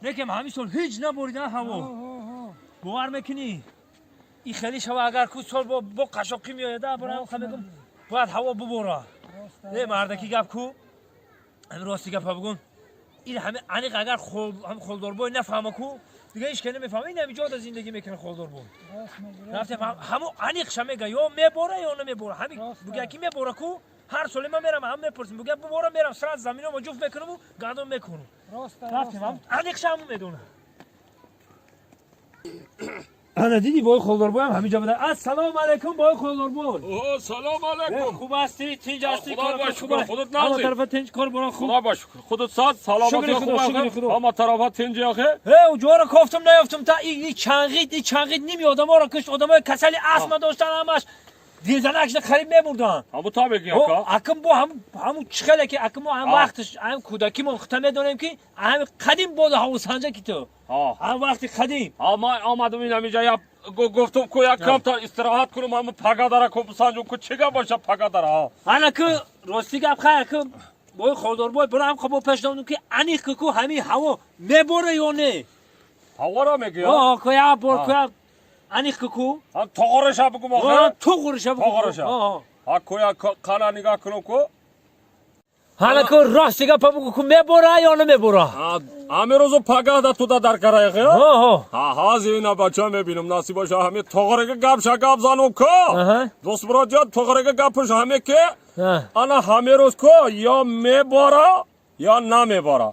Лекин ҳамин сол ҳеҷ наборида ҳаво. Бовар мекунӣ? И хеле шава, агар ку сол бо қашоқӣ меояда, барам мегум, бояд ҳаво бубора. Не, мардаки, гап ку, ҳамин рости гапа бугун. Ин ҳами аниқ, агар ҳам холдорбой нафаҳма ку, дига ҳеч ке намефаҳма. Ин ҳами ҷода зиндагӣ мекунад холдорбой. Рафтем, ҳамо аниқша мега: ё мебора, ё намебора. Ҳами буга ки мебора ку, ҳар соли ман мерам, ҳам мепурсим, буга бубора, мерам, сразу заминомо ҷуфт мекунаму гандум мекунам. Рафтем, аниқша ҳаму медонам. Ана, дидӣ, бой холдорбоям ҳаминҷо буда. Ассалому алайкум, бой холдорбой. Салом алайкум. Хуб ҳастӣ, тинҷ ҳастӣ? Худо ба шукр, худат нағзӣ? Ҳама тарафа тинҷ, кор борон хуб? Худо ба шукр, худат сад саломатӣ? Хуб, шукри Худо. Ҳама тарафа тинҷ яхе. Э, ҷора кофтум, наёфтум. Та и чангит, и чангит ними одаморо кушт. Одамои касали астма доштан, ҳамаш дилзанакшда қариб мебурданд. Ҳаму та мегӣ, ака? Акм бо ҳаму чихеле ки акм мо ҳам вақташ, ҳам кӯдакимон, хута медонем ки ҳами қадим боду ҳавосанҷа ки ту ҳам вақти қадим. Ман омадам ин ҳаминҷа, я гуфтум ку, як камтар истироҳат кунам, ҳаму пагадара ку бисанҷум ку, чӣ гап боша пагадара. Ана ку, рости гап, хай, ку бой холдорбой, бирам хо бо пеш донум ки аниқ ку, ҳамин ҳаво мебора ё не? Ҳаворо мегӯ? Ку як бор ку, аниқ ку. Тоғораша бугум охе? Туғуриша бугум. Тоғораша ҳа ку, як қана нигоҳ кунум ку. Ҳана ку, рости гапа бугу ку, мебора ё намебора? Ҳамин рӯзу пагада туда дар караяхе, ҳа, ҳази ина бача мебинам, насиб боша, ҳами тоғорага гапша гап занум ку. Дӯст муроҷиат, тоғорага гапаш ҳаме ки ана ҳамин рӯз ку, ё мебора, ё намебора.